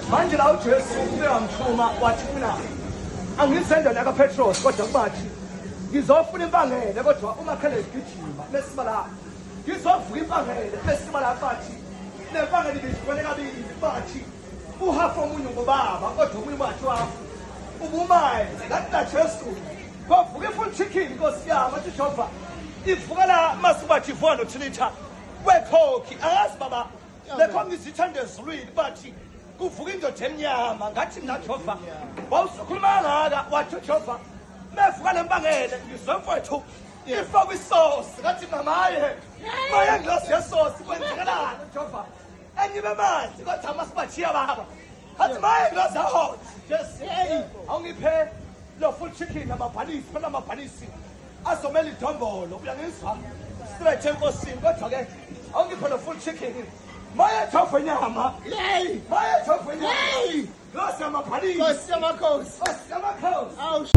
Manje la uJesu ube wamthuma wathi mina angisendaweni yakaPetros kodwa kubathi ngizofuna impangele kodwa uma khele gijima besiba la ngizovuka impangele besiba la bathi nempangele ibihlukene kabili bathi uhafu omunye ngobaba kodwa omunye bathi wafu ubumaye ngathi na Jesu kwavuka ifull chicken nkosi yami athi Jehova ivuka la masubathi ivuka nothilitha wekhokhi angazi baba lekho ngizithanda ezulwini bathi kuvuka indoda emnyama ngathi mina Jehova wawusukhuluma kangaka wathi uJehova mevuka lempangele ngizwe mfowethu ifakwe isosi ngathi mina maye maye ngilosi yesosi kwenzekelani Jehova enyibe manzi kodwa amasibathiya baba athi maye ngilosi ahot Jesu awungiphe lo full chicken amabhanisi phela amabhanisi azomela idombolo uyangizwa straight enkosini kodwa ke awungiphe lo full chicken maye thofu enyama Yey! maye thofu enyama Yey! Nkosi yamabhanisi Nkosi yamakhosi. Nkosi yamakhosi Awu.